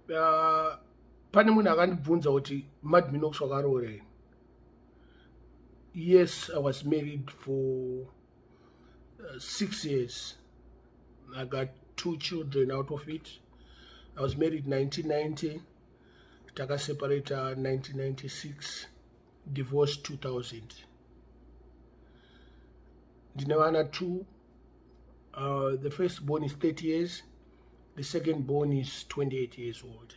Pane munhu akandibvunza kuti, "Mad Minox, wakaroora here?" Yes, I was married for 6 years. I got two children out of it. I was married 1990, takaseparata 1996, divorce 2000. Ndine vana two. The first born is 30 years, the second born is 28 years old.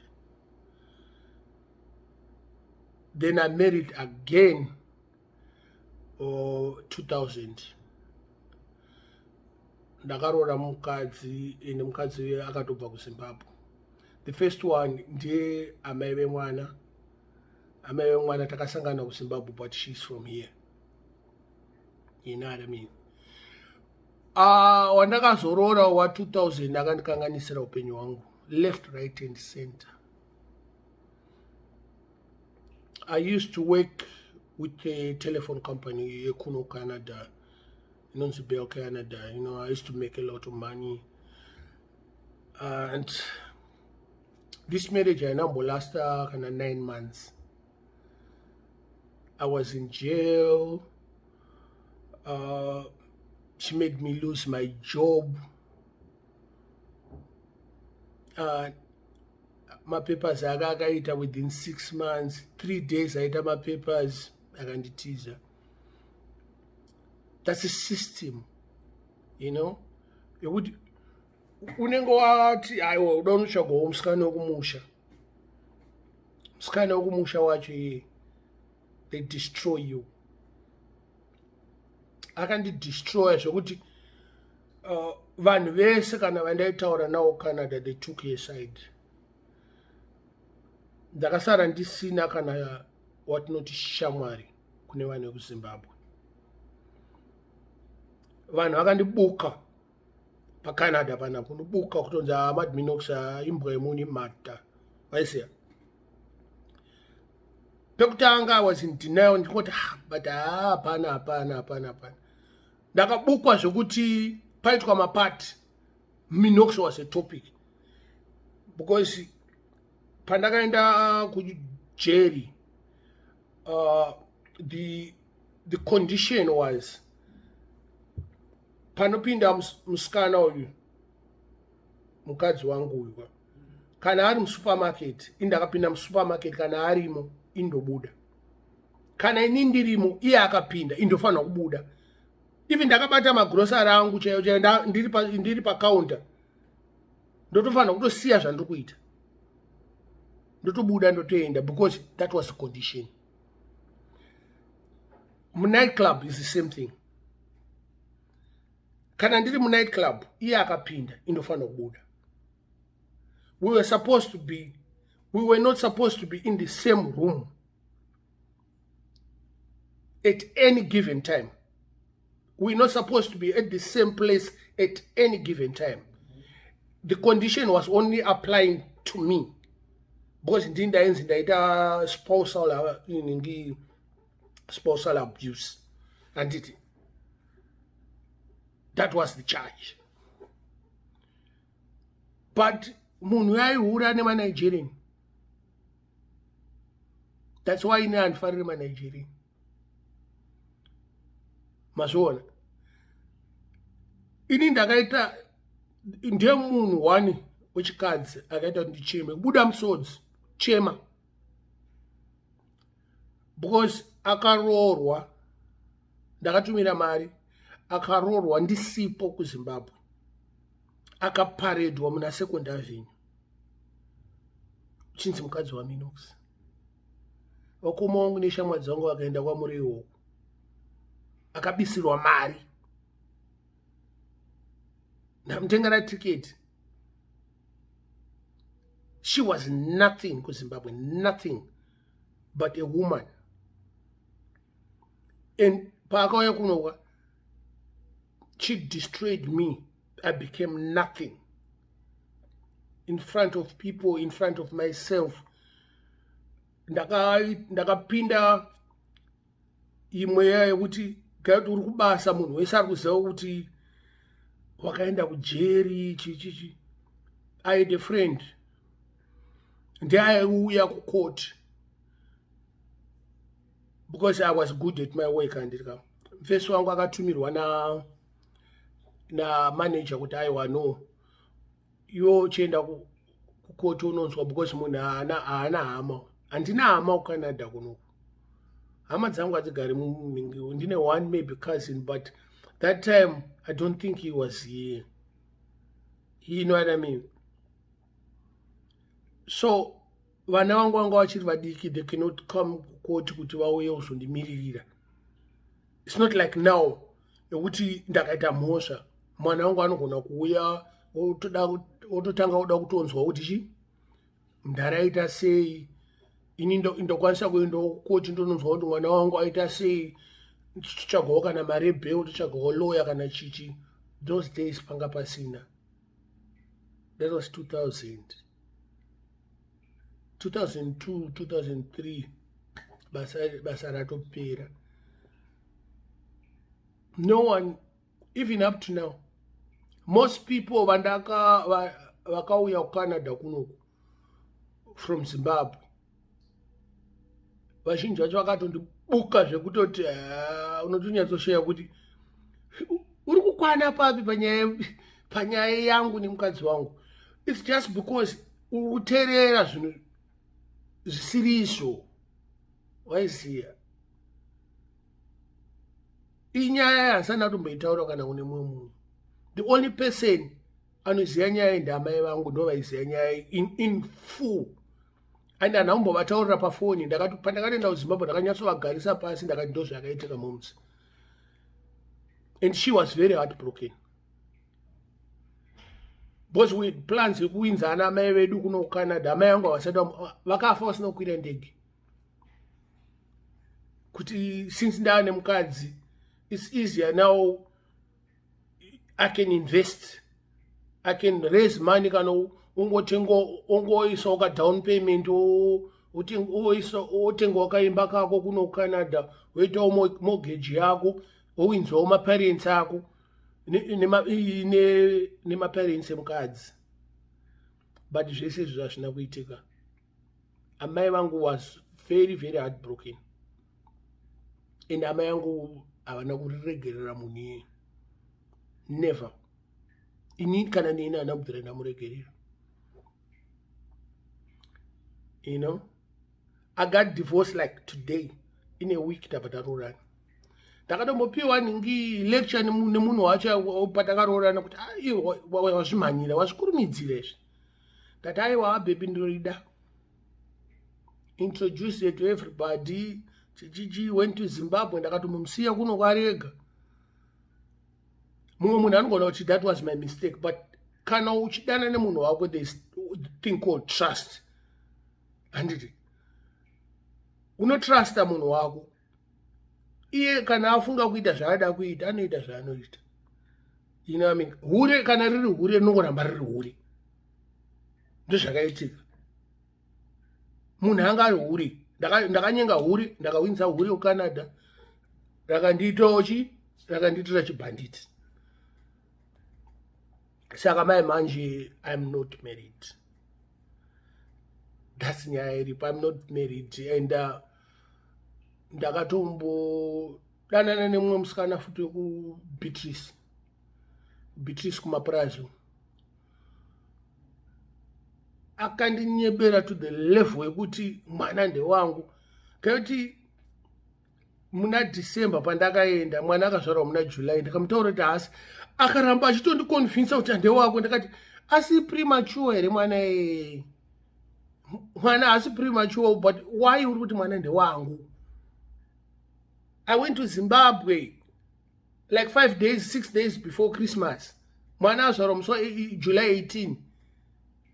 Then I married again, 2000. Ndakaroora mukadzi, ende mukadzi akatobva kuZimbabwe. The first one ndiye amai vemwana. Amai vemwana takasangana kuZimbabwe, but she's from here, you know what I mean? Wandakazoroora wa2000 akandikanganisira upenyu hwangu left, right and center. I used to work with a telephone company yekuno Canada inonzi Bell Canada. I used to make a lot of money, and this marriage haina kumbolasta kana 9 months. I was in jail. She made me lose my job. Mapapers aka akaita within 6 months, 3 days aita mapapers, akanditiza. That's a system yekuti unenge wati, "Aiwa, uda unotsvagawo musikana wekumusha." Musikana wekumusha wacho iye, they destroy you. Akandidestroya zvokuti vanhu vese kana vandaitaura navo Canada, they took her side. Ndakasara ndisina kana watinoti shamwari kune vanhu vekuZimbabwe. Vanhu vakandibuka paCanada panapo, unobuka kutonzi, "Mad Minox imbwa yemunhu, imhata." Vaisiya pekutanga I was in denial, ndikoti, "Ah, but hapana, hapana, hapana, hapana." Ndakabukwa zvokuti paitwa mapati, Minox was a topic, because pandakaenda kujeri, the condition was panopinda musikana uyu, mukadzi wangu uyu, kana ari musupermarket, indakapinda musupermarket, kana arimo indobuda, kana ini ndirimo, iye akapinda, indofanira kubuda. Even ndakabata magrosari angu chaiyo chaiyo, ndiri pacounter, ndotofanira kutosiya zvandiri kuita, ndotobuda, ndotoenda, because that was the condition. Munight club is the same thing. Kana ndiri munight club, iye akapinda, indofanira kubuda. We were not supposed to be in the same room at any given time. We're not supposed to be at the same place at any given time. The condition was only applying to me because ndini ndainzi ndaita spousal inhingi, spousal abuse, handiti? That was the charge. But munhu yaihura nemaNigerian. That's why ine handifariri maNigerian. Mazviona, ini ndakaita, ndiye munhu one wechikadzi akaita kuti ndicheme, kubuda musodzi, chema, because akaroorwa, ndakatumira mari, akaroorwa ndisipo kuZimbabwe, akaparedwa muna Second Avenue, chinzi mukadzi waMinox. Vakoma vangu neshamwari dzangu vakaenda kwamuri ikoko, akabisirwa mari, ndamutengera tiketi. She was nothing kuZimbabwe, nothing but a woman, and paakauya kunokwa, she destroyed me. I became nothing in front of people, in front of myself. Ndakapinda imwe yekuti gaiti uri kubasa, munhu wese ari kuziva kuti wakaenda kujeri, chichichi. I had a friend. Ndiaiuya kucourt because I was good at my work, handika? Mfesi wangu akatumirwa na namanager kuti, "Aiwa, no, iwe uchienda kukoti unonzwa," because munhu haana hama. Handina hama kuCanada kunoku. Hama dzangu hadzigari. Ndine one maybe cousin, but that time I don't think he was here, you know what I mean? So vana vangu vanga vachiri vadiki. They cannot come kukoti kuti vauye kuzondimiririra. It's not like now yekuti ndakaita mhosva, mwana wangu anogona kuuya ototanga kuda kutonzwa kuti chi ndaraita sei. Ini ndokwanisa kuendawo kukoti, ndononzwa kuti mwana wangu aita sei, totsvagawo kana mari yebail, totsvagawo lawyer kana chichi. Those days panga pasina. That was 2000, 2002, 2003. Basa ratopera. No one, even up to now, most people vandaka vakauya kuCanada kunoku from Zimbabwe, vazhinji vacho vakatondibuka zvekutoti unotonyatsoshaya kuti uri kukwana papi panyaya yangu nemukadzi wangu. It's just because uri kuteerera zvinhu zvisiri izvo. Waiziya, inyaya yasana kutomboitaura kana kune mumwe munhu. The only person anoziva nyaya ndamai vangu, ndo vaiziva nyaya in full, and handina kumbovataurira pafoni. Pandakatoenda kuZimbabwe, ndakanyatsovagarisa pasi, ndakati, "Ndo zvakaitika, moms," and she was very heartbroken because we plans yekuwinza ana amai vedu kuno kuCanada. Amai vangu havasati, vakafa vasina kukwira ndege, kuti since ndaa nemukadzi, it's easier now. I can invest, I can raise money. Kana ungotenga, ungoisawo kadown payment, otengawo kaimba kako kuno kuCanada, woitawo mortgage yako, wowinzwawo maparents ako nemaparents emukadzi. But zvese izvo hazvina kuitika. Amai vangu was very, very heartbroken, and amai vangu havana kuriregerera munhu iyeye, never. Ini kana neni handina kubvira ndamuregerera. I got divorced like today in a week tabva taroorana. Ndakatombopiwa nhingi lecture nemunhu wacho patakaroorana kuti, "Ah, iwe wazvimhanyira, wazvikurumidzira izvi." Ndati, "Aiwa baby, ndorida." Introduce her to everybody, chichichi. Went to Zimbabwe, ndakatomusiya kuno kwarega. Mumwe munhu anogona kuti that was my mistake, but kana uchidana nemunhu wako, there is thing called trust, handiti? Unotrusta munhu wako. Iye kana afunga kuita zvaada kuita, anoita zvaanoita, you know what I mean? Hure kana riri hure, rinongoramba riri hure. Ndozvakaitika. Munhu anga ari hure. Ndakanyenga hure, ndakawinza hure kuCanada, rakandiitawo chi rakandiitira chibhanditi. Saka mai manje I'm not married. That's nyaya iripo. I'm not married, and ndakatombodanana nemumwe musikana futi wekuBeatrice, Beatrice kumapurazi. Akandinyebera to the level yekuti mwana ndewangu. Kakuti muna December pandakaenda, mwana akazvarwa muna July. Ndikamutaura kuti hasi, akaramba achitondiconvinsa kuti handewako. Ndakati, "Asi premature here mwana iyeye? Mwana haasi premature, but why uri kuti mwana ndewangu?" I went to Zimbabwe like 5 days, 6 days before Christmas. Mwana azvarwa musi waJuly 18.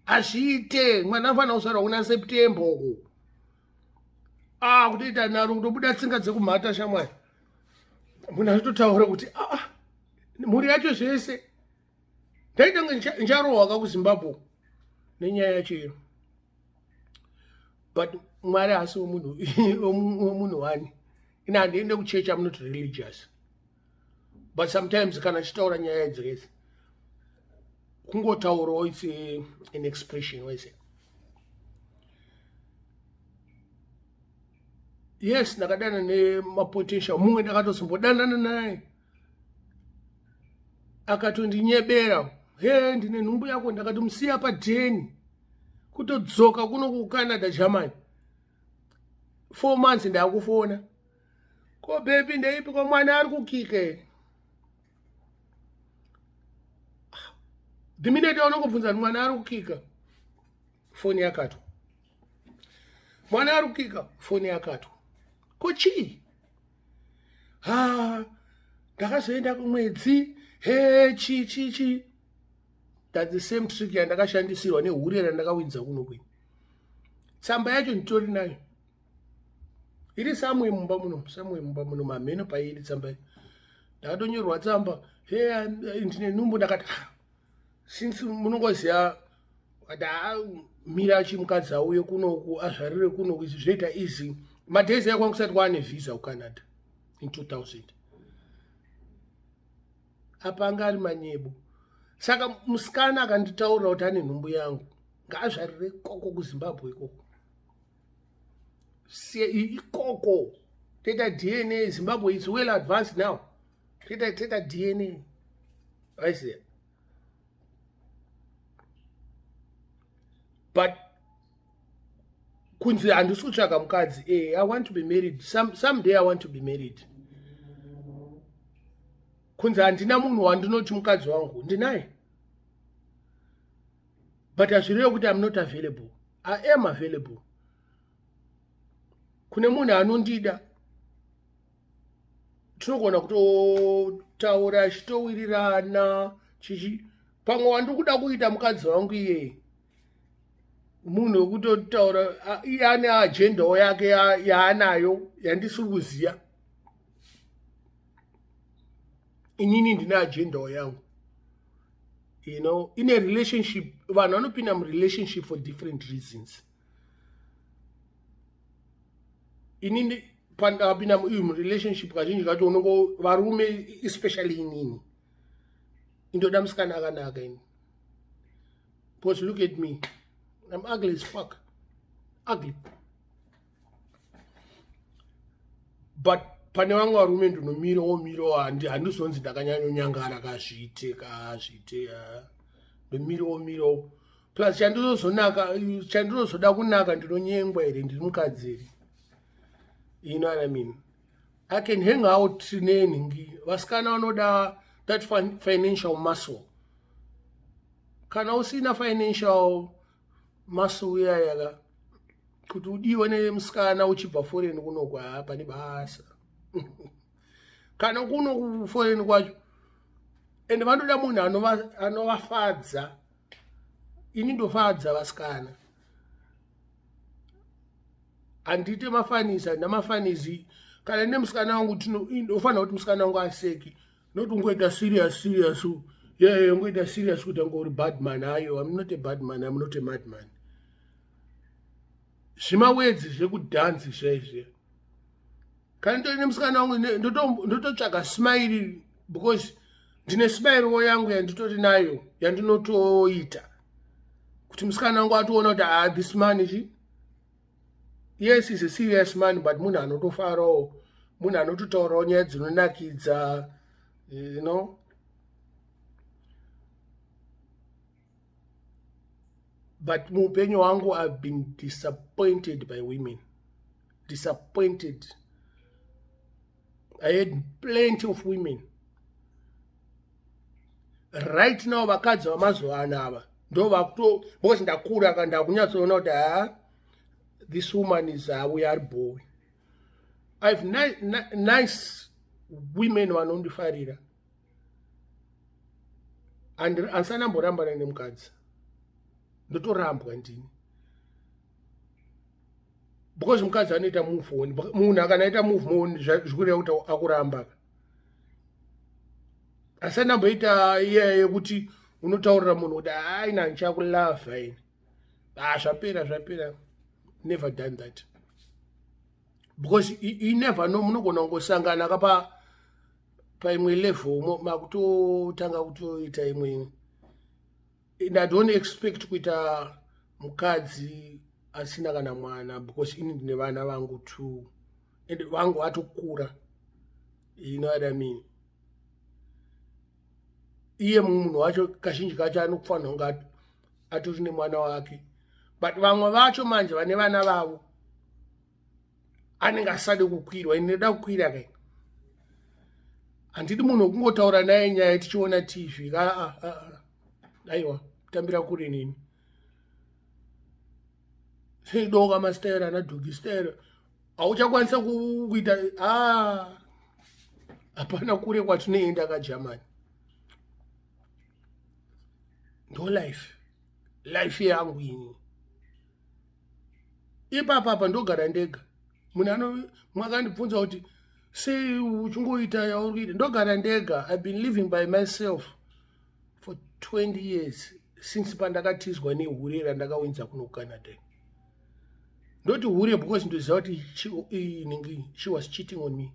Hazviite, mwana anofanira kuzvarwa kuna September uko. Ah, kutoita nharo, kutobuda tsinga dzekumhata, shamwari. Munhu achitotaura kuti aa ah, mhuri yacho zvese. Ndaita kunge ncharohwaka kuZimbabwe nenyaya yacho iyo, but Mwari haasi wemunhu wani. Ine handiende kuchechi, am not religious, but sometimes kana achitaura nyaya idzese, kungotaurawo, it's an expression waise. Yes, ndakadana nemapotential, mumwe ndakatozombodanana naye akatondinyebera, he, ndine nhumbu yako. Ndakatomusiya padheni kutodzoka kuno kuCanada, Germany, 4 months. Ndakufona, "Ko baby, ndeipi? Ko mwana ari kukika here?" The minute yaunongobvunza kuti mwana ari kukika, foni yakatwa. Mwana ari kukika, foni yakatwa. Ko chii? Ha, ndakazoenda kumwedzi, he, chi chi chi. That's the same trick yandakashandisirwa nehure randakawinza kuno kwini. Tsamba yacho nditori nayo, iri samwe mumba muno, samwe mumba muno, mamheno pairi tsamba. Ndakatonyorwa tsamba, "He, ndine nhumbu." Ndakati, "Ah, since munongoziva," kati, "Ah, mira chimukadzi auye kunoku, azvarire kunoku, izvi zvinoita easy." Madays akwangu kusati kwaane visa kuCanada in 2000. Apa anga ari manyebo. Saka musikana akanditaurira kuti ane nhumbu yangu, ngaazvarire ikoko kuZimbabwe ikoko, ikoko toita DNA. Zimbabwe is well advanced now. Toita DNA, aiziya. But kunzi handisi kutsvaga mukadzi, I want to be married someday. I want to be married. Kunzi handina munhu wandinoti mukadzi wangu, ndinaye, but hazvirevo kuti I'm not available. I am available kune munhu anondida. Tinogona kutotaura chitowirirana chichi. Pamwe wandiri kuda kuita mukadzi wangu iyeye munhu wekutotaura, iye ane agendawo yake yaanayo yandisiri kuziva. Inini ndine agendawo yangu. In a relationship, vanhu vanopinda murelationship for different reasons. Inini pandakapinda murelationship, kazhinji kacho unongo, varume especially, inini indoda musikana akanaka ini, because look at me, I'm ugly as fuck, ugly. But pane vamwe varume ndinomirawo mirawo, handizonzi ndakanyanyonyangara, kazviite kazviite, ndomirawo mirawo. Plus chandinozonaka, chandinozoda kunaka, ndinonyengwa here? Ndiri mukadzi here? You know what I mean? I can hang out nenhingi. Vasikana vanoda that financial muscle. Kana usina financial muscle uyayaka kuti udiwe nemusikana uchibva foreign kunoku, haa, pane basa. Kana kuno kuforeign kwacho, ende vanoda munhu anovafadza. Ini ndofadza vasikana, handiite mafanisi, handina mafanisi. Kana ndine musikana wangu, ndofanira kuti musikana wangu aseki, not ungoita serious serious, yeah, ungoita serious kuti ange uri bad man. Ayo, I'm not a bad man, I'm not a mad man. Zvimawedzi zvekudhanzi zvaizvi, kana ndori nemusikana wangu, ndototsvaga smile, because ndine smilewo yangu yanditori nayo yandinotoita kuti musikana wangu atoona kuti, ah, this man chi, yes, is a serious man, but munhu anotofarawo, munhu anototaurawo nyaya dzinonakidza. But muupenyu hwangu I've been disappointed by women, disappointed. I had plenty of women. Right now vakadzi vamazuva ano ava ndo vakuto, because ndakura ka, ndakunyatsoona kuti, ha, this woman is, we are boy. I've nice women vanondifarira. Handisana mborambana nemukadzi, ndotorambwa ndini, because mukadzi anoita move on. Munhu akanaita move on, zvikureva kuti akuramba. Asi andamboita iya yekuti unotaurira munhu kuti, "Haina, ndichakulavha ini, ah, zvapera, zvapera." Never done that, because you never know, munogona kungosangana kapa paimwe level, makutotanga kutoita imwe. And I don't expect kuita mukadzi asina kana mwana, because ini ndine vana vangu two. And vangu vatokura, you know what I mean? Iye munhu wacho kazhinji kacho anokufanira kunge atori nemwana wake, but vamwe vacho manje vane vana vavo anenge asade kukwirwa. Ini ndinoda kukwira kai, handidi munhu wekungotaura naye nyaya tichiona TV. Aa, aiwa, tambira kure nini. Doka masitayera ana doggy style hauchakwanisa kuita. A, hapana kure kwatinoenda kaGermany. Ndo life yangu ini ipapapa. Ndogara ndega. Munhu ano mwakandibvunza kuti sei uchingoita yauri kuita. Ndogara ndega. I've been living by myself for 20 years since pandakatizwa nehure randakawinza kuno kuCanada. Ndoti hure because ndoziva kuti she was cheating on me.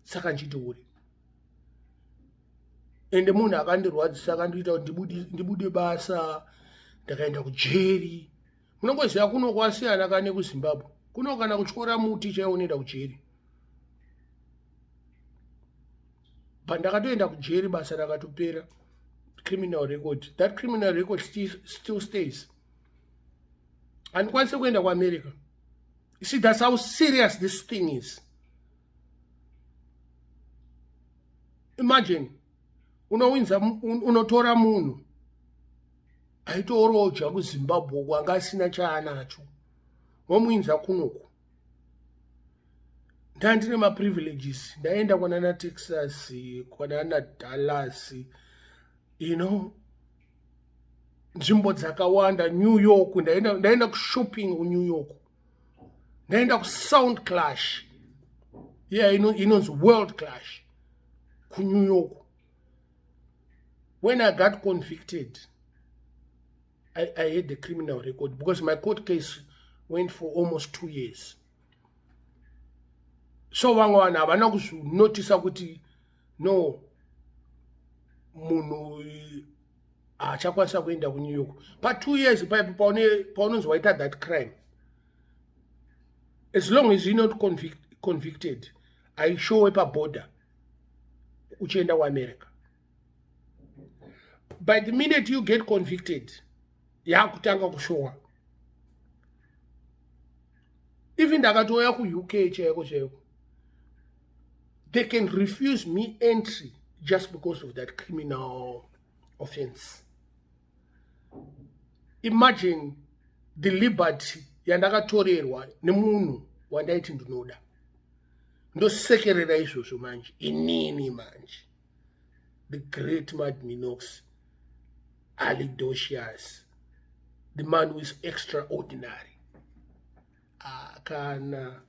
Saka nchiti hure. Ende munhu akandirwadzisa, akandiita kuti ndibude basa, ndakaenda kujeri. Munongoziva kuno kwasiyana kane kuZimbabwe. Kuno kana kutyora muti chaiwo unoenda kujeri. Pandakatoenda kujeri, basa rakatopera. Criminal record, that criminal record still stays. Handikwanisi kuenda kuAmerica. You see, that's how serious this thing is. Imagine unowinza, unotora munhu aitoroja kuZimbabwe uku, anga asina chaanacho, womuinza kunoku. Ndandine maprivileges, ndaenda kwanana Texas, kwanana Dallas, nzvimbo dzakawanda, New York. Ndaenda kushopping kuNew York, ndaenda kuSound Clash, yeah, inonzi World Clash kuNew York. When I got convicted, I had the criminal record because my court case went for almost 2 years. So vamwe vanhu havana kuzvinotisa kuti no, munhu haachakwanisa kuenda kuNew York pa2 years paipo paunonzi waita that crime. As long as you're not convicted, haishowe paborder uchienda kuAmerica. By the minute you get convicted, yakutanga kushowa. Even ndakatouya kuUK chaiko chaiko, they can refuse me entry just because of that criminal offense. Imagine the liberty yandakatorerwa nemunhu wandaiti ndinoda. Ndosekerera izvozvo manje inini manje, the great Mad Minox Alidocious, the man who is extraordinary. Ah, kana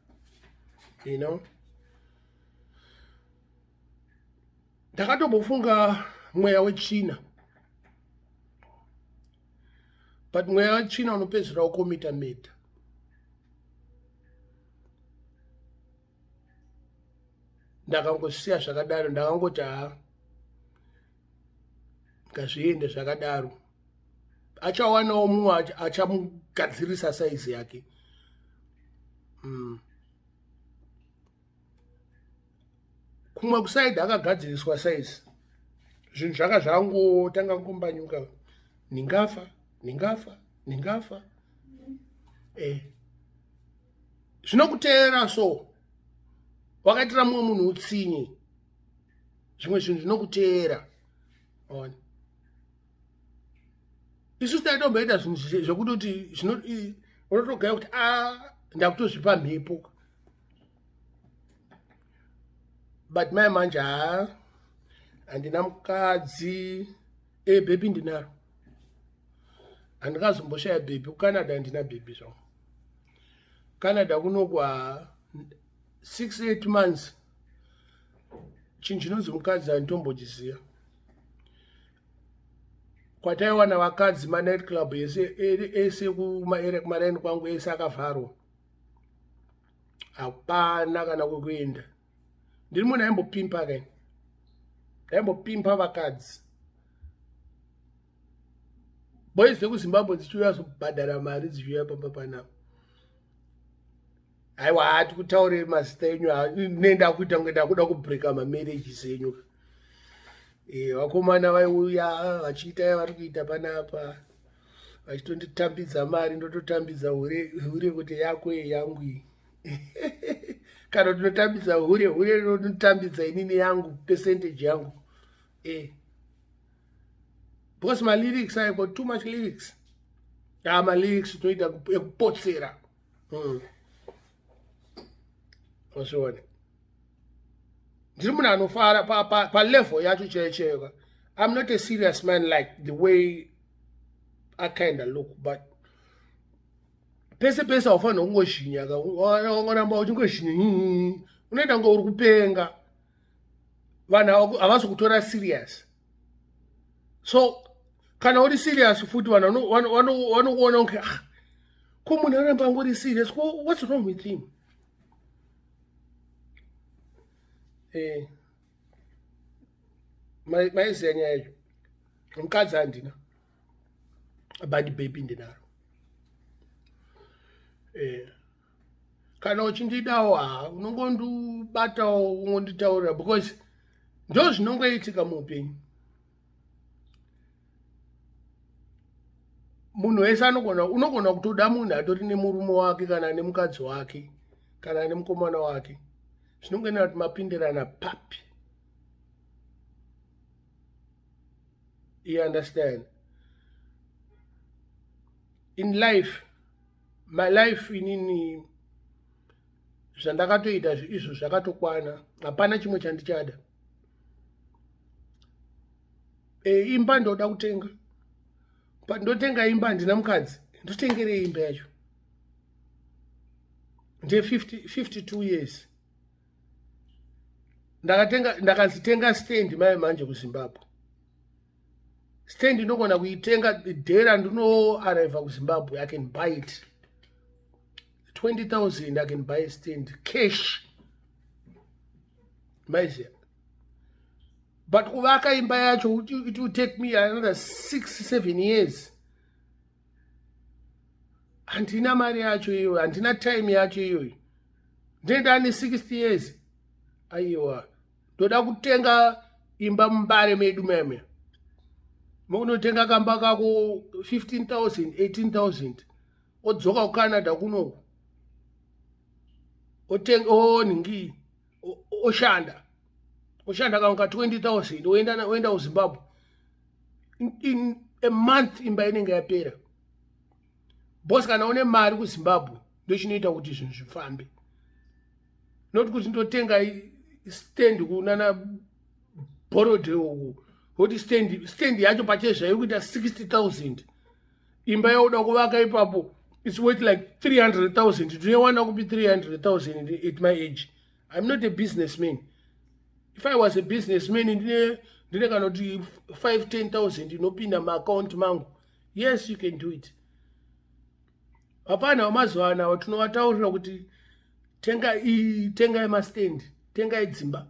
ndakatombofunga mweya wetsvina, but mweya wetsvina unopedzisira ukomita murder. Ndakangosiya zvakadaro. Ndakangoti ha, ngazviende zvakadaro, achawanawo mumwe achamugadzirisa saizi yake. Kumwe kusaidi akagadziriswa saizi, zvinhu zvaka zvangotanga kumbanyuka. Ndingafa, ndingafa, ndingafa. Zvinokuteera. So wakaitira mumwe munhu utsinye, zvimwe zvinhu zvinokuteera. Ona, isusu taitomboita zvinhu zvekutoti unotogaya kuti a, ndakutozvipa mhepo. But mai manje, haa, handina mukadzi. Bhebhi ndinaro, handingazomboshaya bhebhi. KuCanada handina bhebhi zvangu. Canada kunoku, 6, 8 months, chinhu chinonzi mukadzi handitombochiziva. Kwataiwana vakadzi, manight club ese ese kumaraini kwangu ese akavharwa, hapana kana kwekuenda. Ndiri munhu aimbopimpa kaini, ndaimbopimpa vakadzi. Boys dzekuZimbabwe dzichiuya zobhadhara mari dzichiuya pamba panapa. Aiwa hati kutaure mazita enyu nenda kuita kunge ndakuda kubreaka mamarriages enyu. Eh, vakomana vaiuya vachiita yavari kuita panapa vachitonditambidza mari ndototambidza hure hure kuti yako yangu iyi. Kana tinotambidza hure hure rinotambidza inini yangu percentage yangu. Eh. Because malyrics I got too much lyrics. Ah, malyrics toita ekupotsera. Wazviona. Ndiri munhu anofara pa level yacho chaiyo chaiyo. I'm not a serious man like the way I kind of look, but pese pese haufanira kungozhinya, wangoramba uchingozhinya unoita kunge uri kupenga. Vanhu havasi kutora serious. So kana uri serious futi vanhu vanokuona kunge ah, ko munhu aramba angori serious, ko what's wrong with him? Eh, maiziya nyaya yacho. Mukadzi handina, but baby ndinaro. Eh, kana uchindidawo ha unongondibatawo ungonditaurira because ndo zvinongoitika muupenyu. Munhu wese anogona, unogona kutoda munhu atori nemurume wake kana nemukadzi wake kana nemukomana wake, zvinongoenda kuti mapindirana papi. You understand? In life, my life inini zvandakatoita izvo zvakatokwana, hapana chimwe chandichada. E, imba ndoda kutenga, ndotenga imba, handina mukadzi, ndotengerei imba yacho? Nde 52 years ndakatenga, ndakanzi tenga stand mai manje kuZimbabwe. Stand ndinogona kuitenga day randinoarriva kuZimbabwe. I can buy it 20,000. I can buy a stand cash, maiziya. But kuvaka imba yacho, it will take me another 6 7 years. Handina mari yacho iyoyo, handina time yacho iyoyo. Ndenda ane 60 years, aiwa, ndoda kutenga imba muMbare medu meme. Munotenga kamba kako 15,000, 18,000, odzoka kuCanada kunoku, otenga onhingi, oshanda kamwe ka 20,000, oenda kuZimbabwe. In a month imba inenge yapera. Bos kana une mari kuZimbabwe ndochinoita kuti zvinhu zvifambe, not kuti ndotenga stand kunana Borrowdale uku, kuti stand yacho pachezvairi kuita 60,000. Imba yauda kuvaka ipapo, it's worth like 300,000. Ndinoiwana kupi 300,000 at my age? I'm not a businessman. If I was a businessman, ndine kana kuti 5 10,000 inopinda maakaunti mangu, yes, you can do it. Hapana, wamazuva anawa tinovataurira kuti tengai mastand, tengai dzimba.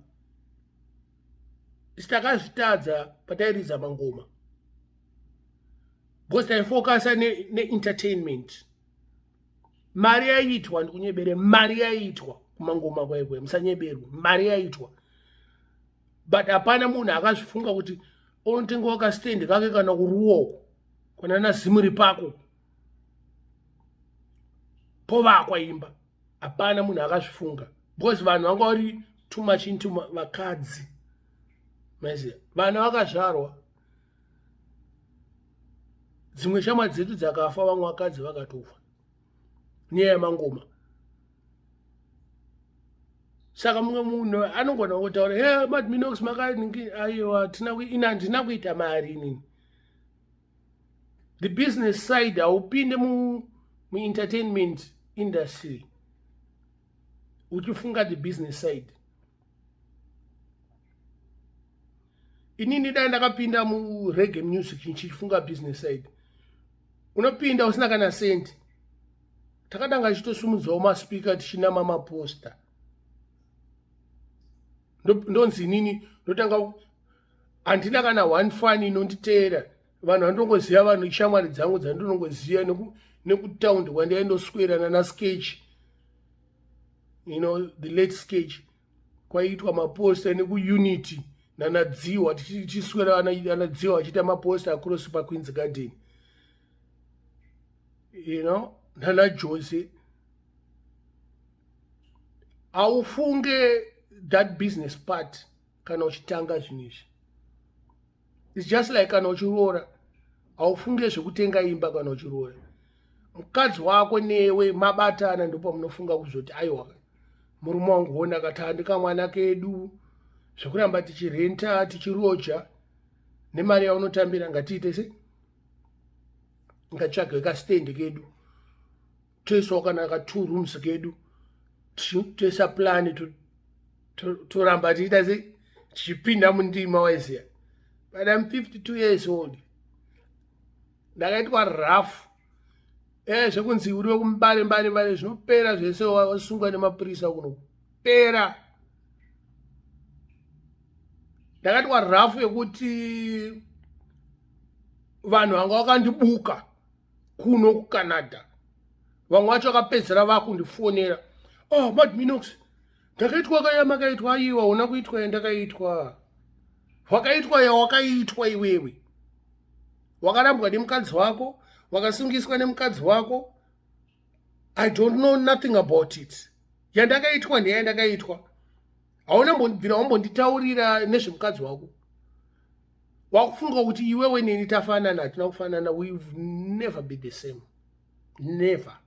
Takazvitadza patairidza mangoma because taifocusa neentertainment. Mari yaiitwa, ndikunyebere, mari yaiitwa kumangoma kwaikwe, musanyeberwe, mari yaiitwa, but hapana munhu akazvifunga kuti unotengawo kastand kake kana kuruoko kana nazimuri pako povakwa imba. Hapana munhu akazvifunga because vanhu vanga vari too much into vakadzi. Maiziva, vana vakazvarwa, dzimwe shamwari dzedu dzakafa, vamwe vakadzi vakatofa nyaya yemangoma. Saka mumwe munhu anogona kutaura, "He, Madminox makaningi." Aiwa, ina handina kuita mari inini. The business side, haupinde muentertainment industry uchifunga the business side. Inini dai ndakapinda mureggae music ndichifunga business side, unopinda usina kana sendi. Takadanga tichitosumudzawo maspeaker, tichinama maposter. Ndonzi inini ndotanga, handina kana one fan inonditeera. Vanhu vandinongoziva, vanhu shamwari dzangu dzandinongoziva nekutaundi kwandaindoswera nana Sketch, the late Sketch, kwaiitwa maposta nekuUnity nanaDziwa, tichiswera anaDziwa achiita maposta across paQueens Garden, nana Jose. Haufunge that business part kana uchitanga zvinhu izvi. It's just like kana uchiroora, haufunge zvekutenga imba. Kana uchiroora, mukadzi wako newe mabatana, ndipo munofunga kuzoti, "Aiwa, murume wangu wona akati mwana kedu, zvekuramba tichirenta, tichiroja nemari yaunotambira, ngatiite se ngatsvage kastendi kedu, toisawo kana ka two rooms kedu, toisa plan, toramba tichiita se tichipinda mundima." Waiziya, but I'm 52 years old, ndakaitwa rough zvekunzi uri wekumbare mbare mbare, zvinopera zvese. Wasungwa nemapurisa kuno, pera. Ndakaitwa rough yekuti vanhu vanga vakandibuka kuno kuCanada, vamwe vacho vakapedzera vakundifonera, "Oh, Mad Minox, ndakaitwa kaya makaitwa." Aiwa, una kuitwa yandakaitwa, wakaitwa yawakaitwa iwewe. Wakarambwa nemukadzi wako, wakasungiswa nemukadzi wako. I don't know nothing about it. Yandakaitwa ndeyandakaitwa. Hauna mbobvira wambonditaurira nezvemukadzi wako. Wakufunga kuti iwewe neni tafanana. Hatina kufanana. We've never be the same, never.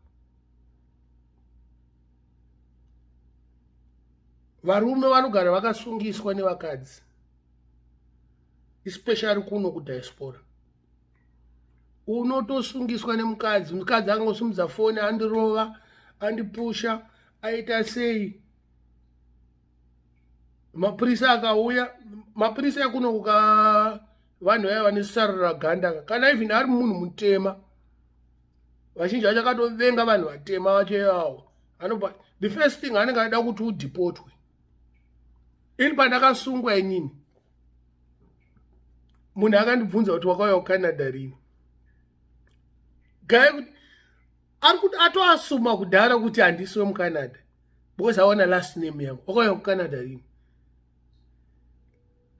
Varume vanogara vakasungiswa nevakadzi, especially kuno kudiaspora. Unotosungiswa nemukadzi. Mukadzi akangosumudza foni, andirova, andipusha, aita sei, mapurisa akauya. Mapurisa ekuno kuka vanhu vaya vane sarura ganda, kana even ari munhu mutema, vazhinji vacho akatovenga vanhu vatema vacho ivavo. Anobva, the first thing anenge aida kuti udhipotwe. Ini pandakasungwa inini, munhu akandibvunza kuti, "Wakauya kuCanada rini?" Gai kuti ari kuti atoasuma kudhara kuti handisi wemuCanada because aona last name yangu. "Wakauya kuCanada rini?"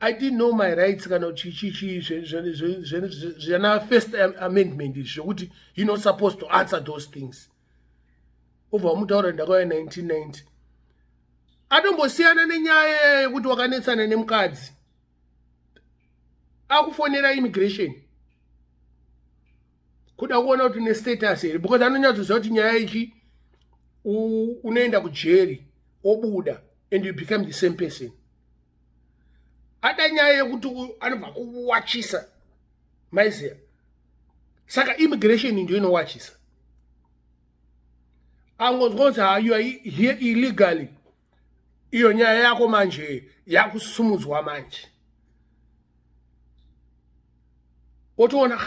I didn't know my rights kana chichichi zvana First Amendment izvi zvekuti you're not supposed to answer those things. Obva wamutaura, "Ndakauya 1990." Atombosiyana nenyaya yekuti wakanetsana nemukadzi, akufonera immigration kuda kuona kuti nestatus here, because anonyatsoziva kuti nyaya ichi unoenda kujeri, obuda and you become the same person. Ada nyaya yekuti anobva kuwachisa, maiziya. Saka immigration ndio inowachisa. Angonzwa kunzi, "Ha, you are here illegally," iyo nyaya yako manje yakusumudzwa manje. Wotoona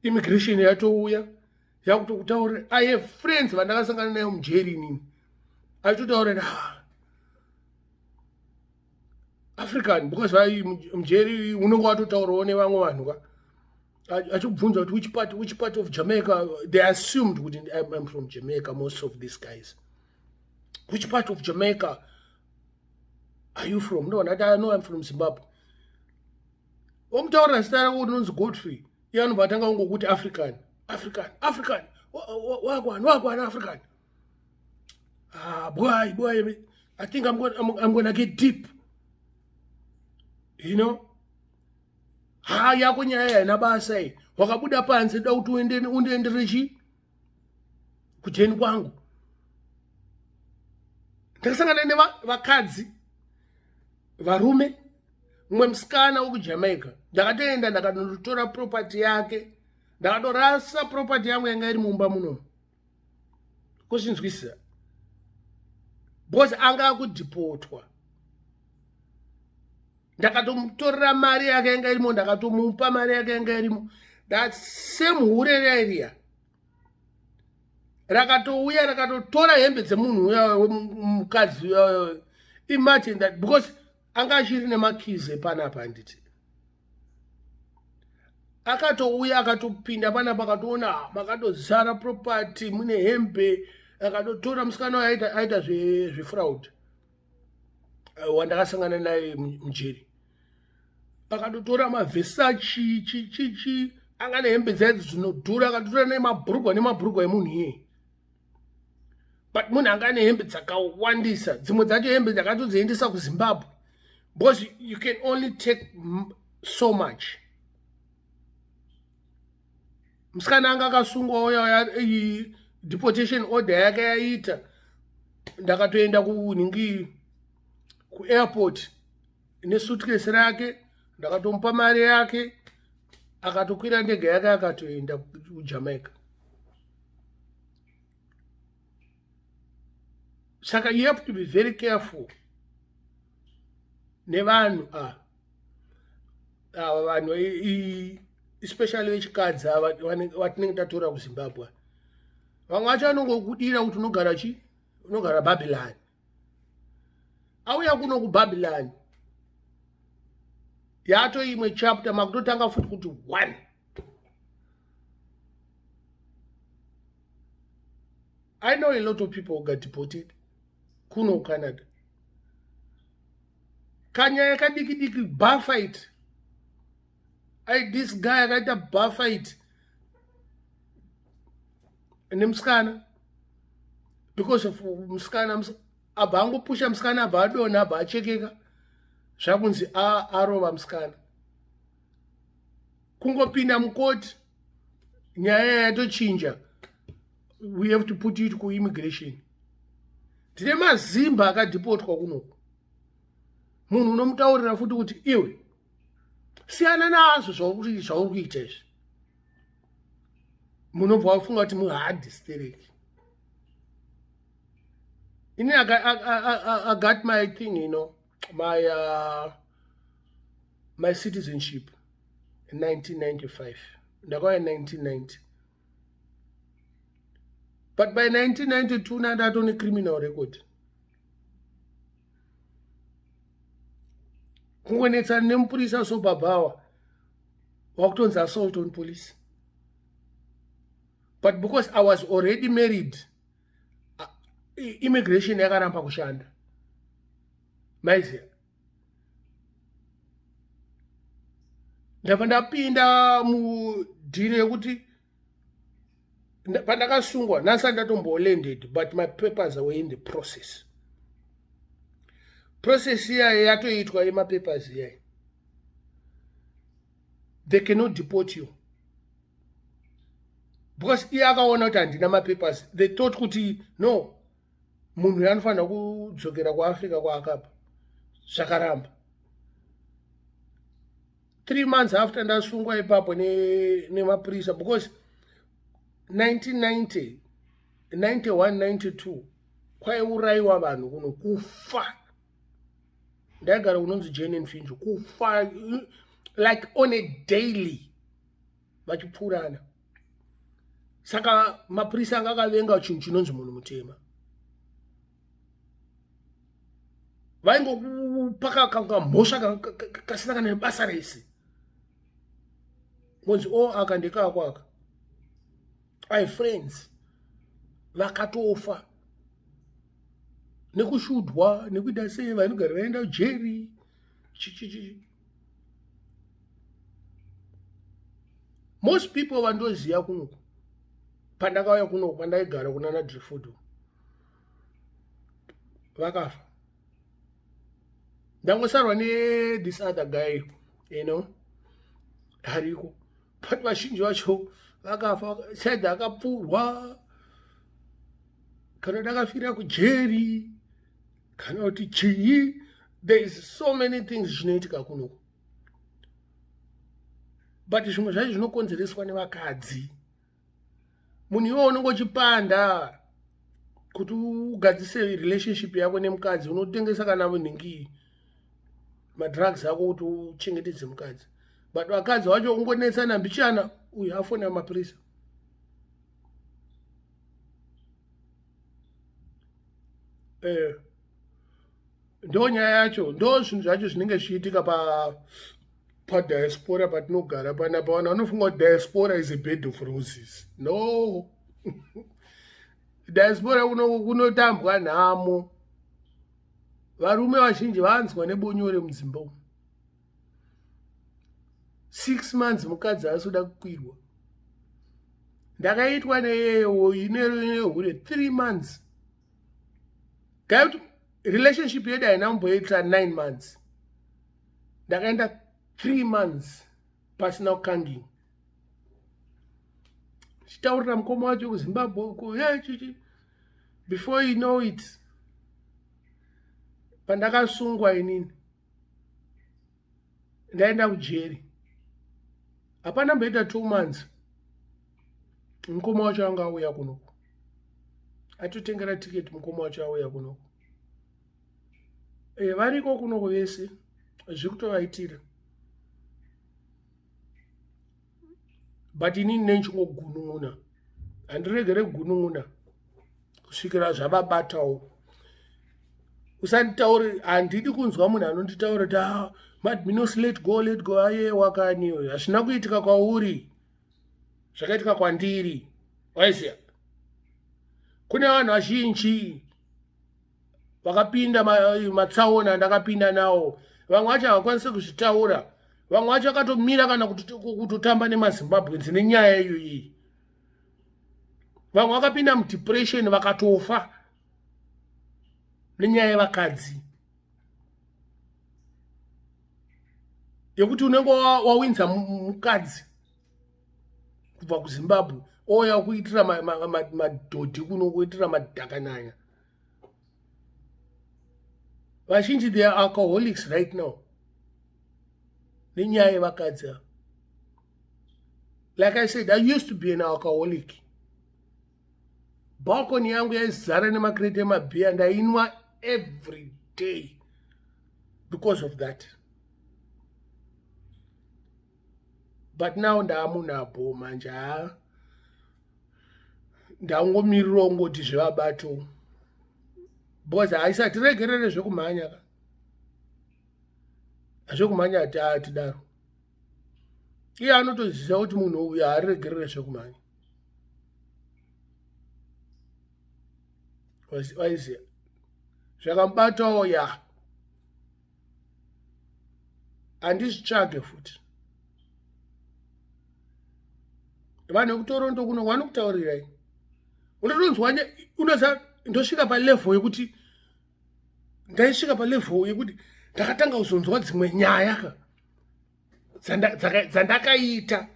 immigration yatouya yakutokutaurira. I have friends vandakasangana nayo mujeri inini, achitotaurira, ah, African, because vai mujeri unenge watotaurawo nevamwe vanhu ka, achikubvunza kuti which part of Jamaica. They assumed kuti I'm from Jamaica, most of these guys. "Which part of Jamaica are you from?" No, ndati, "No, I'm from Zimbabwe." Omutaurira zita rako kuti unonzi Godfrey. Iye anobva atanga kungokuti, "African, African, African, wagwan, wagwan, African." "Ah, boy, boy, I think I'm gonna get deep." Ha, yako nyaya haina basa iyi. Wakabuda panze, da kuti undiendere chi kujeni kwangu. Ndakasangana nevakadzi, varume. Mumwe musikana wekuJamaica, ndakatoenda ndakanotora property yake, ndakatorasa property yangu yanga iri mumba munomu, kuzvinzwisisa, because anga akudhipotwa. Ndakatomutorera mari yake yanga irimo, ndakatomupa mari yake yanga irimo. That same hure rairiya rakatouya rakatotora hembe dzemunhu uya, mukadzi uya. Imagine that, because anga achiri nemakeys epanapa, handiti? Akatouya akatopinda panapa akatoona makatozara property mune hembe akatotora musikana uyo aita zvefraud eh, wandakasangana naye mujeri akatotora maversace chichichi anga nehembe dzaidzi dzinodhura akatotora nemabhurugwa nemabhurugwa emunhu iyeye but munhu anga ane hembe dzakawandisa dzimwe dzacho hembe ndakatodziendesa kuzimbabwe because you can only take so much musikana anga akasungwa uya deportation order yake yaita ndakatoenda kunhingi kuairport nesuitcase rake ndakatomupa mari yake akatokwira ndege yake akatoenda kujamaica saka you have to be very careful nevanhu ava ava vanhu especially vechikadzi ava vatinenge tatora kuzimbabwe vamwe vacho vanongokudira kuti unogara chi unogara babylon auya kuno kubabylon yato imwe chapter makutotanga futi kuti one I know a lot of people who got deported kuno Canada. Kanyaya kadiki diki bar fight. I this guy akaita bar fight nemusikana because of musikana abva angopusha musikana abva adonha abva achekeka zvakunzi arova musikana kungopinda mukoti nyaya yatochinja we have to put it kuimmigration tine mazimba akadhipotwa kunoku munhu unomutaurira futi kuti iwe siyana nazvo zvauri kuita izvi munobva wafunga kuti muhadhi stereki ini I, I, I, I got my thing you know my uh, my citizenship in 1995 ndakauya 1990 but by 1992 nandatone criminal record kungonetsana nemupurisa so babhawa wakutonzi assault on police but because i was already married immigration yakaramba kushanda maiziya ndabva ndapinda mudhiri yekuti pandakasungwa nhasi andatombolanded but my papers were in the process process iyayo yatoitwa yemapapers iyayo they cannot deport you because iye akaona kuti handina mapapers they thought kuti no munhu uyo anofanira kudzokera kuafrica kwaakabva zvakaramba three months after ndasungwa ipapo nemapurisa ne because 1990 91 92 kwaiurayiwa vanhu kuno kufa ndaigara kunonzi jane and finjo kufa like on a daily vachipfuurana saka mapurisa anga akavenga chinhu chinonzi munhu mutema vaingokupaka kamhosva kasina kana nebasa rese ngonzi o oh, aka ndekako aka i friends vakatofa nekushudwa nekuita sei vanogara vaenda jeri chichichi most people vandoziva kunoku pandakauya kunoku pandaigara kunana drifood vakafa ndangosarwa nethis other guy you know ariko but vazhinji vacho vakafa said akapfurwa kana ndakafira kujeri kana kuti chii there is so many things zvinoitika kunoku but zvimwe zvacho zvinokonzereswa nevakadzi munhu iwe unenge uchipanda kuti ugadzise relationship yako nemukadzi unotengesa kana nhingi madrugs ako kuti uchengetedze mukadzi but vakadzi vacho ungonetsana mbichana uyu afonera mapurisa eh ndo nyaya yacho ndo zvinhu zvacho zvinenge zvichiitika pa Padiaspora patinogara panapa, vanhu vanofunga kuti diaspora is a bed of roses. No, diaspora kunotambwa nhamo. Varume vazhinji vanzwa nebonyore mudzimba umu. 6 months mukadzi asoda kukwirwa. Ndakaitwa neyeyo inehure 3 months gaikuti relationship yedu haina kumboita 9 months. Ndakaenda 3 months pasina kukanginga, chitaurira mukoma wacho kuZimbabwe uko chichi. Before you know it, pandakasungwa inini, ndaenda kujeri, hapana mboita 2 months, mukoma wacho anga auya kunoku, atotengera tiketi. Mukoma wacho auya kunoku. Variko kunoku vese, zviri kutovaitira, but inini nechingogunun'una, handiregere kugunun'una kusvikira zvavabatawo. Usanditauri, handidi kunzwa munhu anonditaura kuti, "Ah, Madminos, let go, let go." Aye, wakaniwe, hazvina kuitika kwauri, zvakaitika kwandiri. Waiziya kune vanhu vazhinji vakapinda matsaona andakapinda nawo. Vamwe vacho havakwanisi kuzvitaura, vamwe vacho vakatomira kana kutotamba nemaZimbabweans nenyaya iyoyi. Vamwe vakapinda mudepression, vakatofa nenyaya yevakadzi, yekuti unenge wawinza mukadzi kubva kuZimbabwe, ouya kuitira madhodhi kuno, kuitira madhakananya. Vazhinji, they are alcoholics right now nenyaya yevakadzi ava. Like I said, I used to be an alcoholic. Balcony yangu yaizara nemakreti emabhiya. Ndainwa every day because of that, but now ndaamunhu manje. Ha, ndangomirirawo ngoti zvevabato, because haisati regerere zvekumhanya ka. Zvekumhanya hatidaro. Iye anotoziva kuti munhu uyu haaregerere zvekumhanya. Waiziva zvakamubatawo ya, handizvitsvage futi. Vanhu vekuToronto kuno vanokutaurirai, unotonzwa unoza. Ndosvika palevel yekuti, ndaisvika palevel yekuti ndakatanga kuzonzwa dzimwe nyaya ka dzandakaita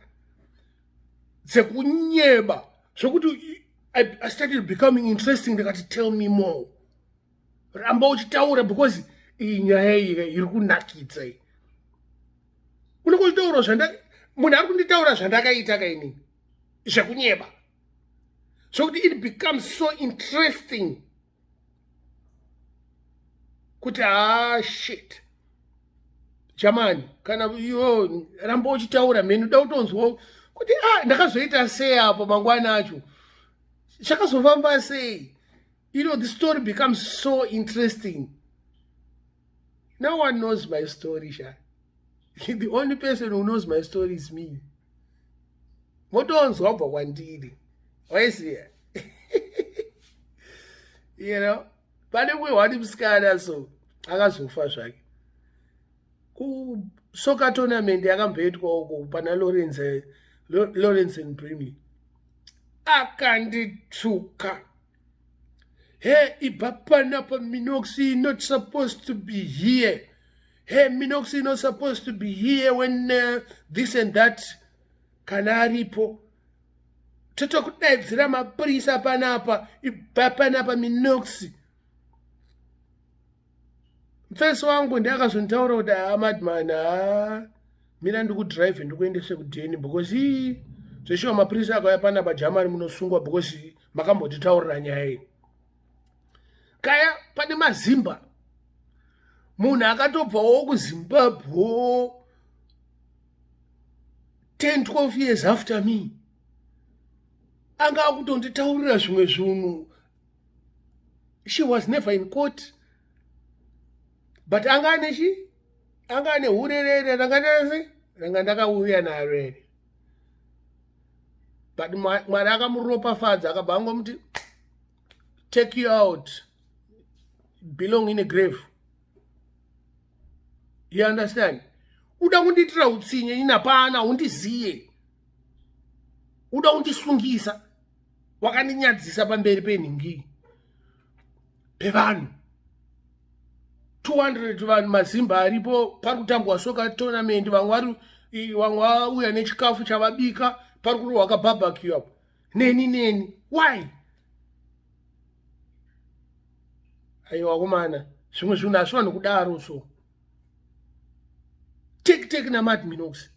dzekunyeba, zvokuti I started becoming interesting. Ndikati, "Tell me more, ramba uchitaura, because iyi nyaya iyi iri kunakidza iyi." Unenge uchitaura zvanda munhu ari kunditaura zvandakaita kainini zvekunyeba, zvokuti it becomes so interesting kuti, "Ah, shit, jamani, kana iwo ramba uchitaura mheni, uda kutonzwa kuti, ah, ndakazoita sei apo, mangwana acho zvakazofamba sei." The story becomes so interesting. No one knows my story sha. The only person who knows my story is me. Motonzwa kubva kwandiri, waiziya. Pane mumwe wani musikana so akazofa zvake kusoccer tournament yakamboitwa uko pana Lawrence and Brimley. Akandituka, "He, ibva panapa, Minox not supposed to be here. Hey, Minox not supposed to be here when this and that. Kana aripo, totokudaidzira mapurisa panapa. Ibva panapa, Minox." Mufesi wangu ndiakazonditaura kuti, "Ha, madman, ha, mira ndikudhiraivhe, ndikuendese kudheni, because ii zveshuwa mapurisa akauya panapa, jamani, munosungwa, because makambotitaurira nyaya iyi." Kaya pane mazimba, munhu akatobvawo kuZimbabwe 10 12 years after me, anga akutonditaurira zvimwe zvinhu. She was never in court, but anga ane chi, anga ane hurerere rangaase. Ranga ndakauya naro here? But Mwari akamuropafadza akabva angomuti take you out belong in a grave. You understand? Uda kundiitira utsinye ini hapana undiziye. Uda kundisungisa. Wakandinyadzisa pamberi penhingi. Pevanhu. 200 vanhu mazimba aripo pari kutambwa soka tournament vamwe vari vamwe vauya nechikafu chavabika pari kurohwa kabarbecue apo neni neni why aiwa komana zvimwe zvinhu hazvi vanhu kudaro so take take namadminox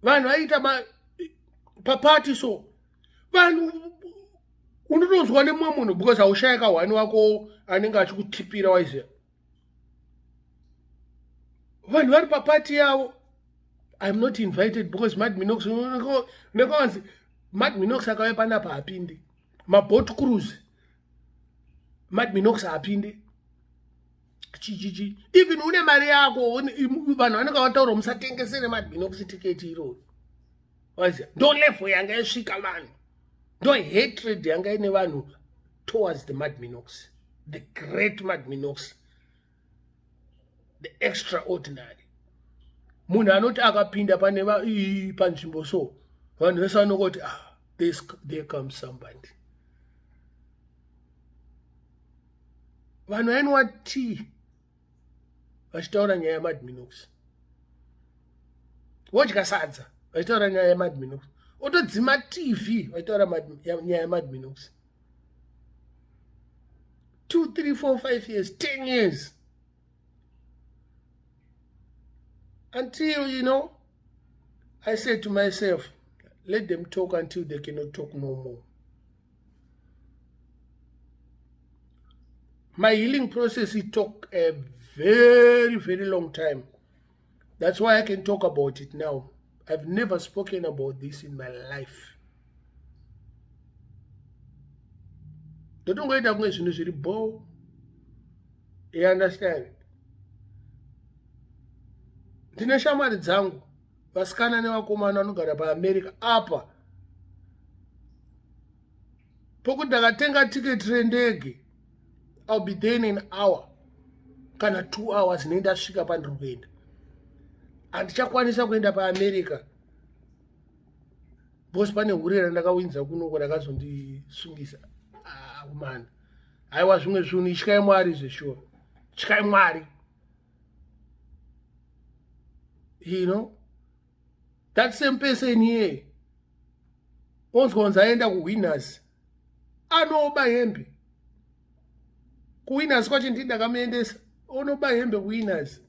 vanhu vaiita papati so vanhu unotonzwa nemumwe munhu because haushaya kahwani wako anenge achikutipira waiziva vanhu vari papati yavo im not invited because mad minox unenge mad minox akauya panapa haapinde maboat cruise mad minox haapinde chichichi even une mari yako vanhu vanenge vataura musatengesere mad minox tiketi iroro waziva ndo level yanga yasvika vanhu ndo hatred yanga ine vanhu towards the mad minox the great mad minox the extraordinary munhu anoti akapinda pane panzvimbo so vanhu vese vanongoti ah, this, there comes somebody vanhu vainwa tea vachitaura nyaya yamadminox wodya sadza vachitaura nyaya yamadminox otodzima tv vachitaura nyaya yamadminox 2 3 4 5 years 10 years until you know i said to myself let them talk until they cannot talk no more my healing process it took a very very long time that's why i can talk about it now i've never spoken about this in my life ndotongoita kunge zvinhu zviri bho you understand ndine shamwari dzangu vasikana nevakomana vanogara paamerica apa pokuti ndakatenga tiketi rendege ill be there in an hour kana two hours nei ndasvika pandiri kuenda handichakwanisa kuenda paamerica because pane hure randakawinza kunoko rakazondisungisa akumana ah, haiwa zvimwe zvinhu ityai mwari zveshuwa tyai mwari you know that same person here onzwa kunzi aenda kuwinners anoba hembe kuwinners kwacho ndii ndakamuendesa onoba hembe kuwinners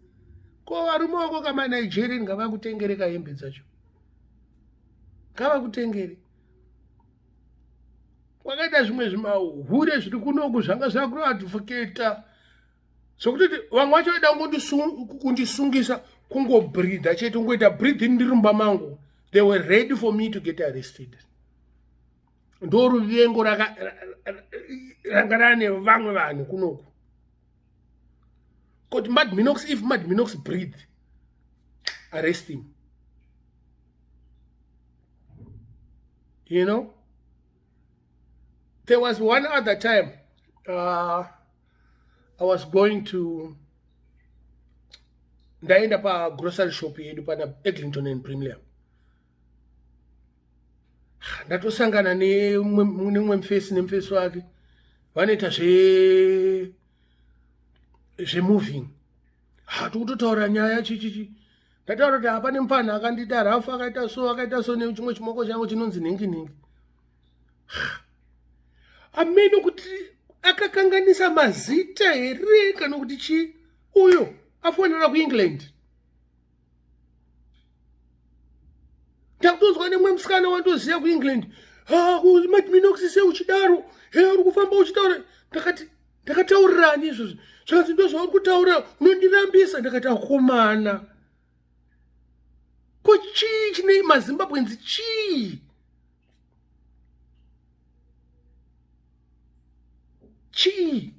ko varume wako kamanigerian ngavakutengere kahembe dzacho ngavakutengere kwakaita zvimwe zvimahure zviri kunoku zvanga zvakuadvocata zvekutoti vamwe vacho vaida kundisungisa kungobreatha chete kungoita breathing ndiri mumba mangu they were ready for me to get arrested ndo ruvengo ranga rane vamwe vanhu kunoku kuti mad minox if mad minox breathe arrest him you know there was one other time uh, i was going to ndaenda pagrocery shop yedu pana eglinton and brimley ndatosangana nemumwe mufesi nemufesi wake vanoita zve zvemoving hatikutotaura nyaya chichichi ndataura kuti hapane mupfanha akandiita rafu akaita so akaita so nechimwe chimoko changu chinonzi nhingi nhingi amene kuti akakanganisa mazita here kana kuti chii uyo afonera kuengland ndakutonzwa nemumwe musikana wandoziva kuengland madminox se uchidaro he uri kufamba uchitaura ndakati ndakataurirani izvozvi zvakanzi ndozvauri kutaura unondirambisa ndakati akomana ko chii chine mazimbabwenzi chii chii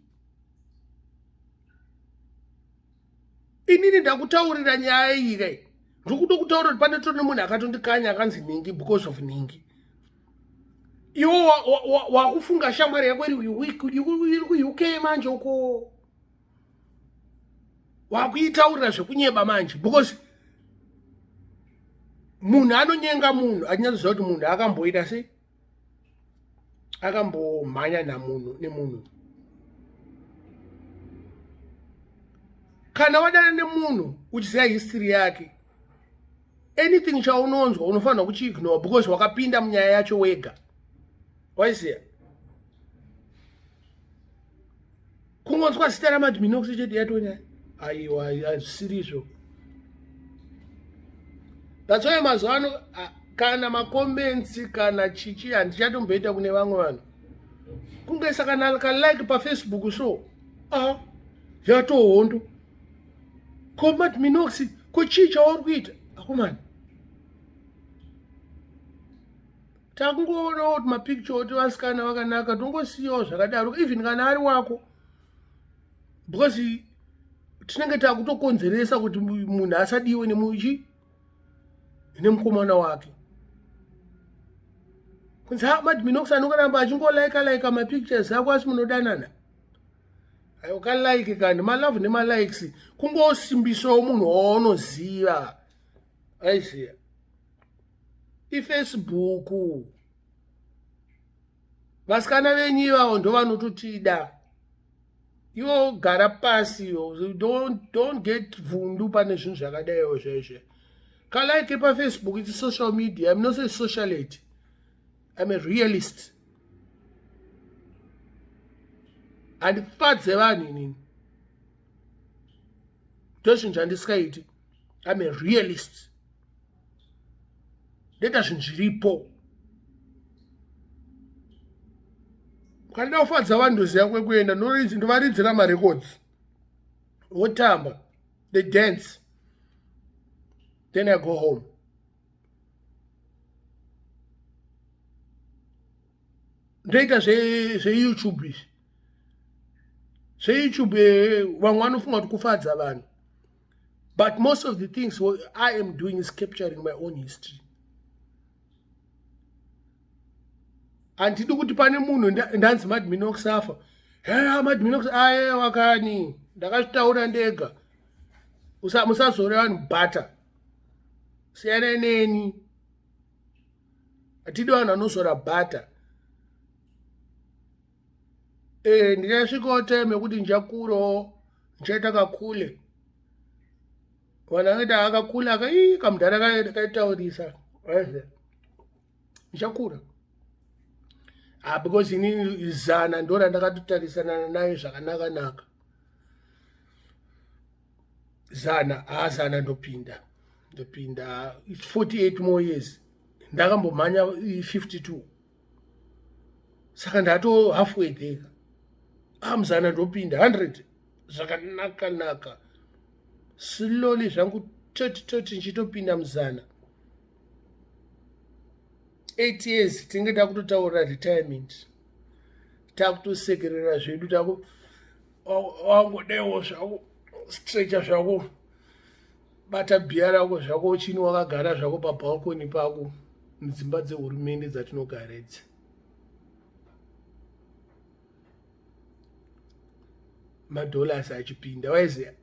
Inini ndakutaurira nyaya iyi kai. Ndikutokutaurira kuti pane tone munhu akatondikanya akanzi nhingi because of nhingi. Iwo wakufunga shamwari yako iri kuUK manje uko. Wakuitaurira zvekunyeba manje because munhu anonyenga munhu achinyatsoziva kuti munhu akamboita sei akambomhanya namunhu nemunhu kana wadana nemunhu uchiziva history yake anything chaunonzwa unofanirwa kuchiignore because wakapinda munyaya yacho wega waiziva kungonzwa zita ramadminox chete yatonyaya aiwa hazvisirizvo that's why mazuva ano kana macomments kana chichi handichatomboita kune vamwe vanhu kungoisa kana kalike pafacebook so a yatohondo ko madminox ko chii chauri kuita akomana takungoonawo kuti mapicture oti vasikana vakanaka tongosiyawo zvakadaro even kana ari wako because tinenge takutokonzeresa kuti munhu asadiwe nemuchi nemukomana wake kunzi ha madminox anongoramba achingolaika laika mapictures ako asi munodanana ukalike kani malove nemalikes kungosimbisawo munhu waunoziva aiziva ifacebook vasikana venyu ivavo ndovanototida iwo gara pasi iwo don't, don't get vhundu pane zvinhu zvakadaiwo zvaizve kalike pafacebook its social media im not a socialite im a realist handifadze vanhu inini ndozvinhu zvandisikaiti im a realist ndoita zvinhu zviripo kana kufadza vanhu ndoziva kwekuenda ndovaridzira marecords votamba they dance then i go home ndoita zveyoutube izvi zveyoutube eh, vamwe vanofunga kuti kufadza vanhu but most of the things i am doing is capturing my own history handidi kuti pane munhu ndanzi madminox afa hea madminox aye wakani ndakazvitaura ndega musazore vanhu butter siyanai neni hatidi vanhu vanozora butter e ndichasvikawo time yekuti ndichakurawo ndichaita kakule vanhu vanoita akakula aka kamudhara kaitaurisa ndichakura ah, because inini zana ndo randakatotarisana nayo zvakanaka naka zana haa zana ndopinda ndopinda 48 more years ndakambomhanya 52 saka ndato halfway there ah muzana ndopinda 100 zvakanaka naka slowly zvangu toti toti ndichitopinda muzana 8 years tinenge takutotaura retirement takutosekerera zvedu taku wangodewo zvako stretcher zvako bata bhiya rako zvako uchini wakagara zvako pabalcony pako mudzimba dzehurumende dzatinogara idzi madollars achipinda waiziva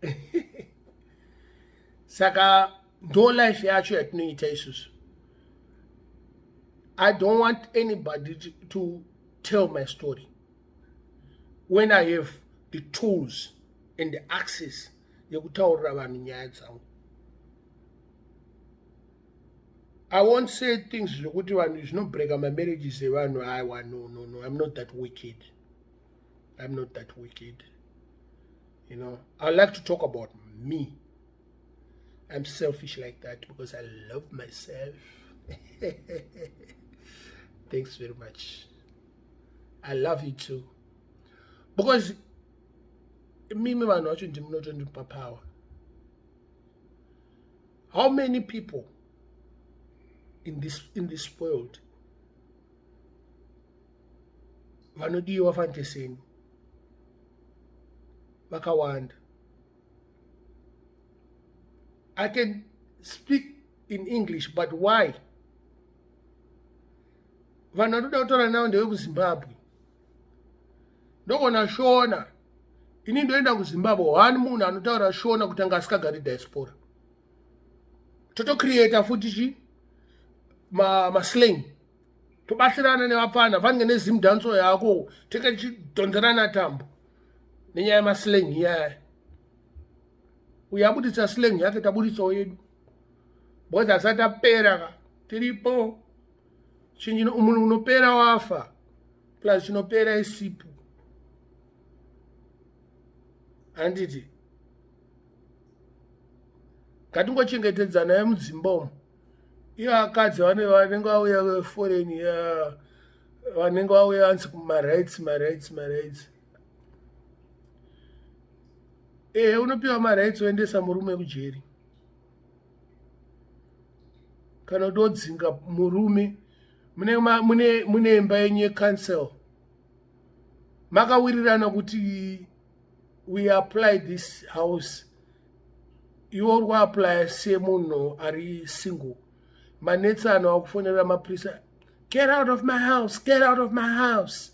saka ndo life yacho yatinoita isusu i don't want anybody to tell my story when i have the tools and the access yekutaurira vanhu nyaya dzangu i won't say things zvekuti vanhu zvinobreaka mamarriages evanhu aiwa no no no i'm not that wicked i'm not that wicked you know i like to talk about me i'm selfish like that because i love myself thanks very much i love you too because mimi vanhu vacho ndimunotondipa power how many people in this, in this world vanodiwa fanteseni vakawanda I can speak in English, but why? Vanhu vanoda kutaura navo ndevekuZimbabwe. Ndogona Shona. Ini ndoenda kuZimbabwe, one munhu anotaura Shona kuti anga asikagari diaspora. Totocreata futi chi maslang. Ma tobatsirana nevapfana vange nezim danso yako tenge tichidhonzerana tambo nenyaya yemaslang iyaya. Uyo abuditsa slang yake tabuditsawo yedu because asati apera ka tiripo. Chinhu munhu unopera wafa plus chinopera isipo handiti ngatingochengetedzana mudzimba umu. Iyo akadzi vanenge vauya veforeign vanenge vauya vanzi kumarights marights marights. Ehe, unopiwa marights oendesa murume kujeri kana kuti wodzinga murume. Mune imba yenyu yecouncil, makawirirana kuti we apply this house, iwe uri kuapplya semunhu ari single. Manetsano akufonera mapurisa, "Get out of my house, get out of my house."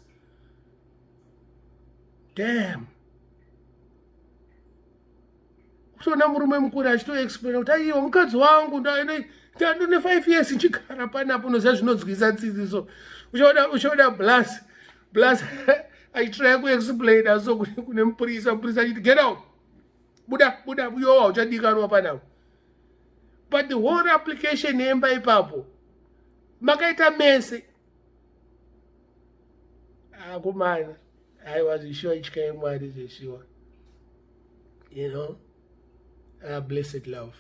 Damn, kutoona murume mukuru achitoexplaina kuti aiwa mukadzi wangu ndane 5 years nchigara panapo. Unoziva zvinodzwisa tsitsi so uchaona plus achitraya kuexplaina so kune mupurisa, mupurisa achiti, "Get out, buda, buda, iwowa uchadikanwa panapo." But the whole application yemba ipapo makaita mese akumana. Aiwa, zvishuwa, ityai Mwari zveshuwa. Blessed love.